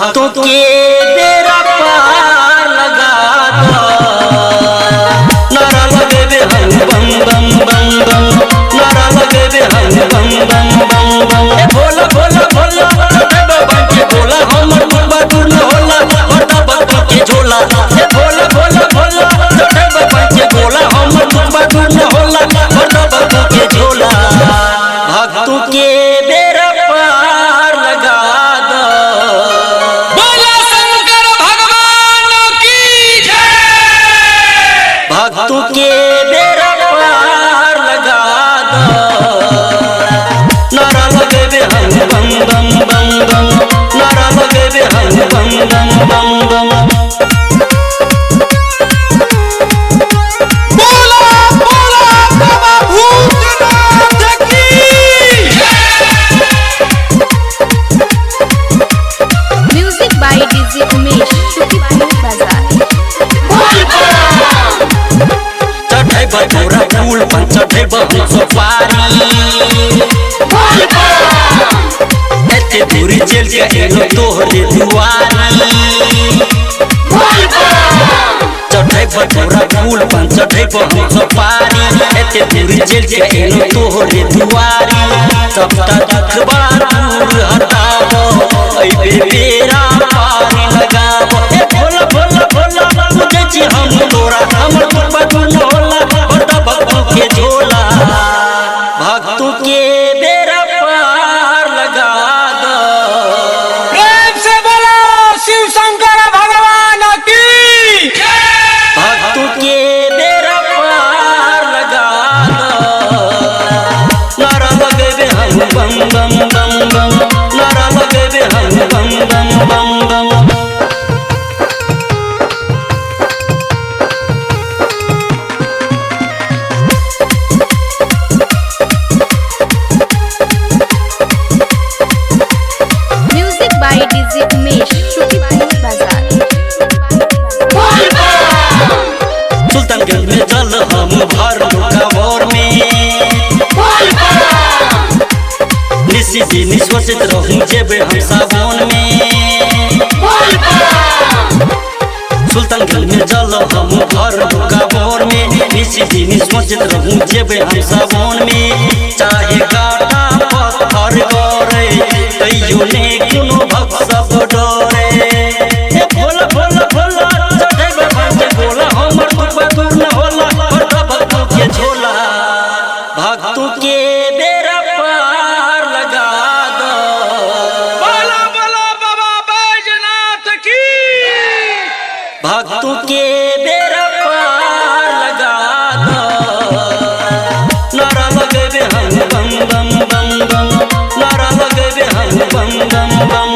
भक्तों के बेड़ा पार लगा दो। नारा लगेबे हम बम बम बम बम, नारा लगेबे हम बम बम बम बम। ए भोला भोला भोला चढ़ेबे बन के भोला, हमर दुर्बा दूर न होला बड़का भक्तों के झोला। ए भोला भोला भोला चढ़ेबे बन के भोला, हमर दुर्बा दूर न होला बड़का भक्तों के झोला। भक्तों के बेड़ा पार लगा दो। बोला शंकर भगवान की जय। भक्तों के बेड़ा पार लगा दो। नारा लगेबे हम बम बम बम बम, नारा लगेबे हम बम बम बम बम। बोला बोला बाबा भूतनाथ की जय। Music by DJ Umesh, Shukipur Bazaar. चढ़ेब तोरा फूल पर चढ़ेब हम सुपारी, एते दूरी चल के एलो तोहरे दुआरी। चढ़ेब तोरा फूल पर चढ़ेब हम सुपारी, एते दूरी चल के एलो तोहरे दुआरी। सबटा दुख बा दूर हटाबो, अइबे बेरा पार लगाबो। ए भोला भोला भोला पूजै छी हम तोरा, हमर दुर्बा दूर न होला बड़का भक्तों के झोला। भक्तों के बेड़ा पार लगा दो। प्रेम से बोलो शिव शंकर भगवान की जय। भक्तों के बेड़ा पार लगा दो। नारा लगेबे हम बम बम बम बम, नारा लगेबे हम बम बम बम बम। Music by DJ Umesh, Shukipur Bazaar. Sultanganj में जल हम भर कांवर में, निशी दिन सोचैत रहूं जेबे हम सावन में। सुल्तानगंज में जल हम भर कांवर में, निशी दिन सोचैत रहूं जेबे हम सावन में। चाहे कांटा पत्थर गड़े, तैयो ने कोनो भक्त सब डरे। ए भोला भोला भोला चढ़ेबे बन के भोला, हमर दुर्बा दूर न होला बड़का भक्तों के झोला। भक्तों के बेड़ा पार लगा दो। बोला बोला बाबा बैजनाथ की। भक्तों के बेड़ा पार लगा दो। नारा लगेबे हम बम बम बम बम, नारा लगेबे हम बम बम बम।